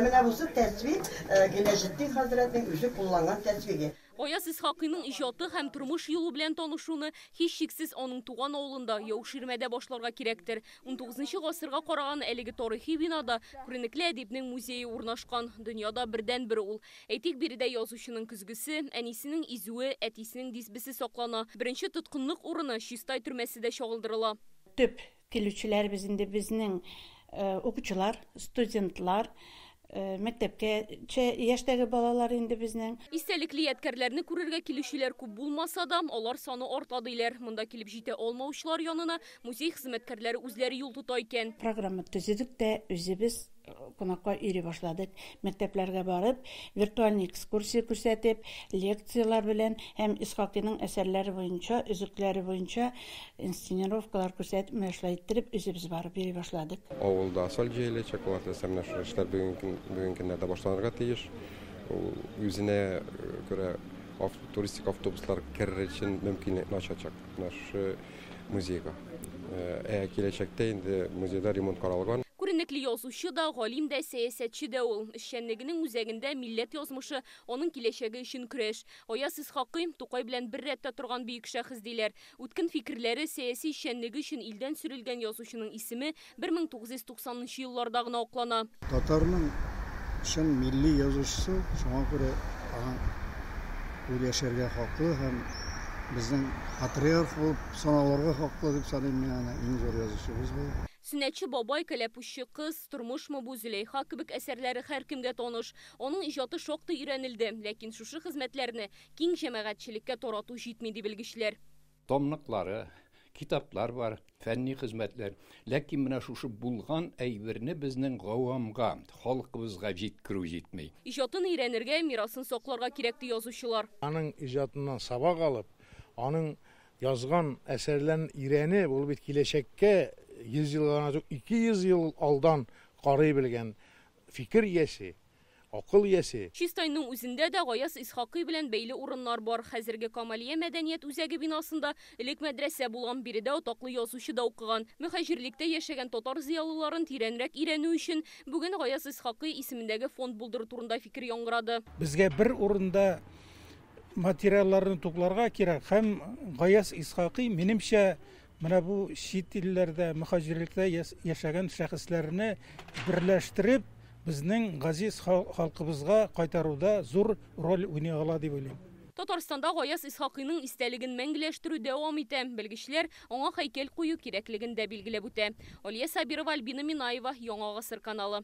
менә бусы тәсбих, Гыйләҗетдин хәзрәтнең үзе кулланган тәсбиге. Гаяз Исхакыйның иҗаты һәм тормыш юлы белән танышуны, һичшиксез, аның туган авылында, Яуширмәдә башларга кирәктер. Унтугызынчы гасырга караган әлеге тарихи бинада күренекле әдипнең музее урнашкан. Дөньяда бердәнбер ул. Әйтик, биредә язучының көзгесе, әнисенең изүе, әтисенең дисбесе саклана. Беренче тоткынлык урыны, Чистай төрмәсе дә чагылдырыла. Төп килүчеләребез инде безнең укучылар, студентлар, мәктәпкәчә яшьтәге балалар инде безнең. Истәлекле ядкәрләрне күрергә килүчеләр күп булмаса да, алар саны арта, диләр. Монда килеп җитә алмаучылар янына музей хезмәткәрләре үзләре юл тота икән. Программа төзедек тә, үзебез кунакка йөри башладык. Мәктәпләргә барып, виртуальный экскурсия күрсәтеп, лекцияләр белән һәм Исхакыйның әсәрләре буенча, өзекләре буенча инсценировкалар күрсәтеп, менә шулай иттереп үзебез барып йөри башладык. Авылда асфальт җәеләчәк, алла теләсә, менә шул эшләр бүгенге көннәрдә башланырга тиеш. Ул үзенә күрә туристик автобуслар керер өчен мөмкинлекне ачачак менә шушы музейга. Ә киләчәктә инде музейда ремонт каралган. Күренекле язучы да, галим дә, сәясәтче дә ул. Эшчәнлегенең үзәгендә милләт язмышы, аның киләчәге өчен көрәш. Гаяз Исхакый, Тукай белән бер рәттә торган бөек шәхес, диләр. Үткен фикерләре, сәяси эшчәнлеге өчен илдән сөрелгән язучының исеме 1990 нчы елларда гына аклана. Татарның чын милли язучысы, шуңа күрә аның ул яшәргә хаклы һәм безнең патриарх булып саналырга хаклы дип саныйм мин аны, иң зур язучыбыз булып. Сөннәтче бабай, Кәләпүшче кыз, Тормышмы бу, Зөләйха кебек әсәрләре һәркемгә таныш. Аның иҗаты шактый өйрәнелде, ләкин шушы хезмәтләрне киң җәмәгатьчелеккә тарату җитми, ди белгечләр. Томлыклары, китаплар бар, фәнни хезмәтләр. Ләкин менә шушы булган әйберне безнең гавамга, халкыбызга җиткерү җитми. Иҗатын өйрәнергә, мирасын сакларга кирәк, ди язучылар. Аның иҗатыннан сабак алып, аның язган әсәрләрен өйрәнеп, ул бит киләчәккә 100 ел гына түгел, 200 ел алдан карый белгән фикер иясе. Акыл иясе. Чистайның үзендә дә Гаяз Исхакый белән бәйле урыннар бар. Хәзерге Камалия мәдәният үзәге бинасында элек мәдрәсә булган, биредә атаклы язучы да укыган. Мөһаҗирлектә яшәгән татар зыялыларын тирәнрәк өйрәнү өчен бүген Гаяз Исхакый исемендәге фонд булдыру турында фикер яңгырады. Безгә бер урында материалларны тупларга кирәк һәм Гаяз Исхакый, минемчә, менә бу чит илләрдә, мөһаҗирлектә яшәгән шәхесләрне берләштереп, безнең газиз халкыбызга кайтаруда зур роль уйный ала дип уйлыйм. Татарстанда Гаяз Исхакыйның истәлеген мәңгеләштерү дәвам итә. Белгечләр аңа һәйкәл кую кирәклеген дә билгеләп үтә. Алия Сабирова, Альбина Минаева, Яңа Гасыр каналы.